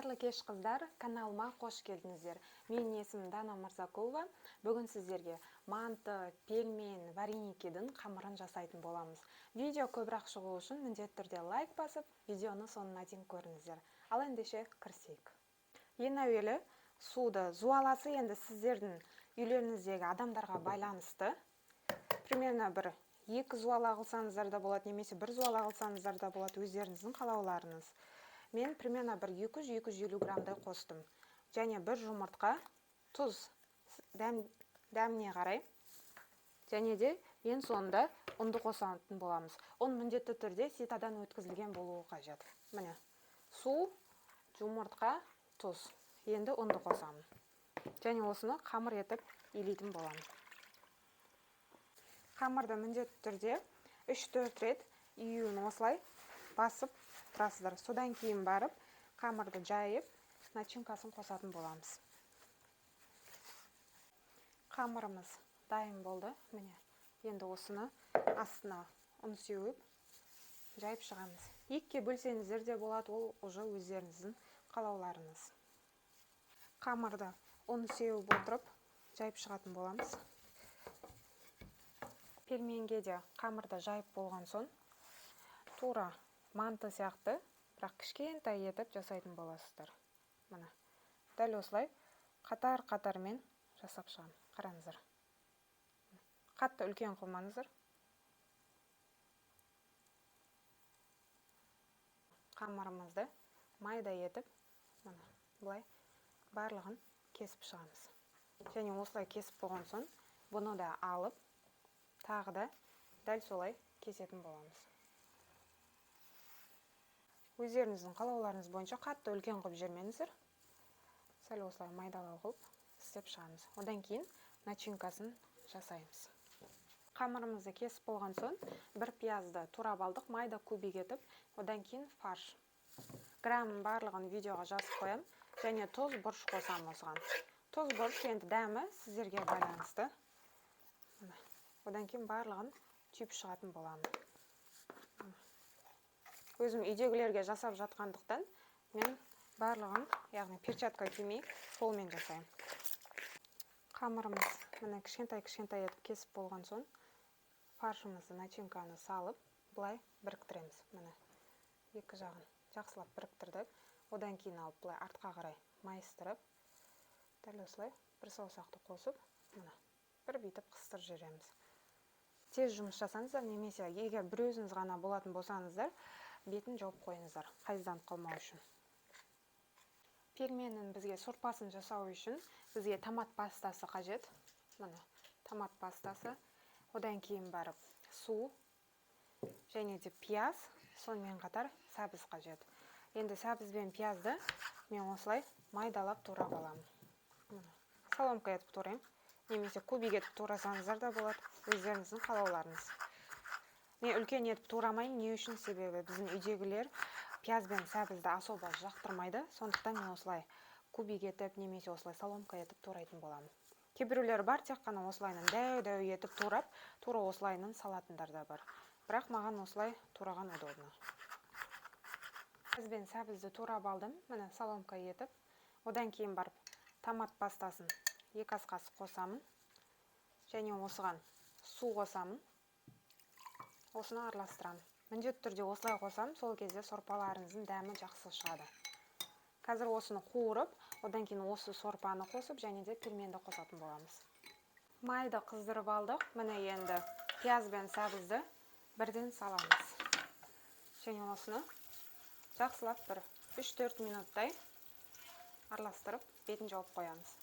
Қайырлы кеш, қыздар! Каналыма қош келдіңіздер. Менің есімім Дана Мырзакулова. Бүгін сіздерге манты, пельмен, вареникидің қамырын жасайтын боламыз. Видео көбірек шығу үшін міндетті түрде лайк басып, видеоны соңына дейін көріңіздер. Ал ендеше кірісейік. Ең әуелі суды, зуаласы енді сіздердің үйлеріңіздегі адамдарға байланысты. Примерно бір екі зуала қылсаңыздар да болады, немесе бір зуала қылсаңыздар да болады, өздеріңіздің қалауларыңыз. Мен примерно бір 200-250 граммдай қостым. Және бір жұмыртқа, тұз дәміне қарай. Және де ең соңында ұнды қосатын боламыз. Ұн міндетті түрде ситадан өткізілген болуы қажет. Міне, су, жұмыртқа, тұз. Енді ұнды қосамын. Және осыны қамыр етіп илейтін боламын. Қамырды міндетті түрде 3-4 рет июін осылай басып тұрасыздар. Содан кейін барып қамырды жайып, начинкасын қосатын боламыз. Қамырымыз дайын болды. Міне, енді осыны астына ұн сеуіп, жайып шығамыз. Екіге бөлсеңіздер де болады, ол уже өздеріңіздің қалауларыңыз. Қамырды ұн сеуіп отырып жайып шығатын боламыз. Пельменге де қамырды жайып болған соң, тура манты сияқты, бірақ кішкентай етіп жасайтын боласыздар. Міне, дәл осылай қатар-қатармен жасап шығамын. Қараңыздар. Қатты үлкен қылмаңыздар. Қамырымызды майда етіп, міне, былай барлығын кесіп шығамыз. Және осылай кесіп болған соң, бұны да алып, тағы да дәл солай кесетін боламыз. Өздеріңіздің қалауларыңыз бойынша қатты үлкен қылып жібермеңіздер. Сәл осылай майдалау қылып істеп шығамыз. Одан кейін начинкасын жасаймыз. Қамырымызды кесіп болған соң, бір пиязды турап алдық, майда кубик етіп, одан кейін фарш. Грамм барлығын видеоға жазып қоямын. Және тұз, бұрыш қосамын осыған. Тұз, бұрыш енді дәмі сіздерге байланысты. Міне. Одан кейін барлығын түйіп шығатын боламын. Өзім үйдегілерге жасап жатқандықтан, мен барлығын, яғни перчатка кимей, қолмен жасаймын. Қамырымыз міне кішкентай-кішкентай етіп кесіп болған соң, фаршымызды, начинканы салып, былай біріктіреміз. Міне, екі жағын жақсылап біріктірдік. Одан кейін алып былай артқа қарай майыстырып, дәл осылай бір саусақты қосып, міне, бір бүйтіп қыстырып жібереміз. Тез жұмыс жасаңыздар, немесе егер бір өзіңіз ғана болатын болсаңыздар, бетін жауып қойыңыздар, қайызданып қалмау үшін. Пельменнің бізге сорпасын жасау үшін бізге томат пастасы қажет. Міне, томат пастасы. Одан кейін барып су және де пияз, сонымен қатар сәбіз қажет. Енді сәбіз бен пиязды мен осылай майдалап турап аламын. Міне, соломка етіп тураймын. Немесе кубик етіп турасаңыздар да болады, өздеріңіздің қалауларыңыз. Мен үлкен етіп турамаймын, не үшін? Себебі біздің үйдегілер пияз бен сәбізді особо жақтырмайды, сондықтан мен осылай кубик етіп, немесе осылай соломка етіп турайтын боламын. Кейбіреулер бар, тек қана осылайынан дәу-дәу етіп турап, тура осылайынан салатындар да бар. Бірақ маған осылай тураған удобно. Пияз бен сәбізді турап алдым, міне, соломка етіп. Одан кейін барып томат пастасын 2 ас қасық қосамын. Және осыған су қосамын. Осыны араластырамын. Міндетті түрде осылай қосамын, сол кезде сорпаларыңыздың дәмі жақсы шығады. Қазір осыны қуырып, одан кейін осы сорпаны қосып, және де пельменді қосатын боламыз. Майды қыздырып алдық. Міне, енді пияз бен сәбізді бірден саламыз. Және осыны жақсылап бір 3-4 минуттай араластырып, бетін жауып қоямыз.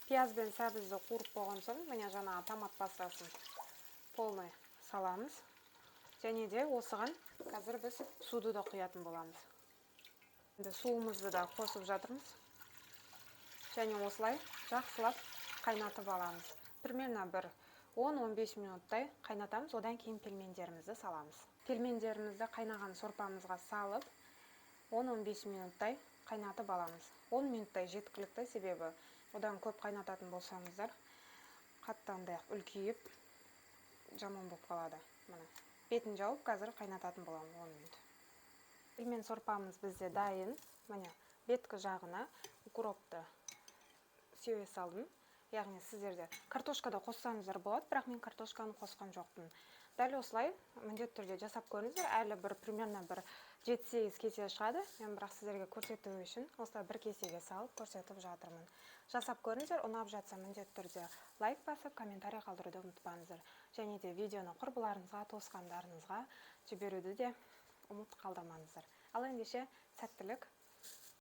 Пияз бен сәбізді қуырып болған соң, міне, жаңағы томат пастасын полный саламыз. Және де осыған қазір біз суды да құятын боламыз. Енді суымызды да қосып жатырмыз. Және осылай жақсылап қайнатып аламыз. Примерно бір 10-15 минуттай қайнатамыз, одан кейін пельмендерімізді саламыз. Пельмендерімізді қайнаған сорпамызға салып, 10-15 минуттай қайнатып аламыз. 10 минуттай жеткілікті, себебі одан көп қайнататын болсаңыздар, қатты андай үлкейіп жаман болып қалады. Міне, бетін жауып қазір қайнататын боламын 10 минут. Пельмен сорпамыз бізде дайын. Міне, Беткі жағына укропты сеуе салдым. Яғни сіздер де картошка да қоссаңыздар болады, бірақ мен картошканы қосқан жоқпын. Дәл осылай міндетті түрде жасап көріңіздер. Әлі бір примерно бір 7-8 кесе шығады. Мен бірақ сіздерге көрсету үшін осылай бір кесеге салып көрсетіп жатырмын. Жасап көріңіздер, ұнап жатса, міндетті түрде лайк басып, комментарий қалдыруды ұмытпаңыздар. Және де видеоны құрбыларыңызға, туысқандарыңызға жіберуді де ұмыт қалдырмаңыздар. Ал ендеше, сәттілік!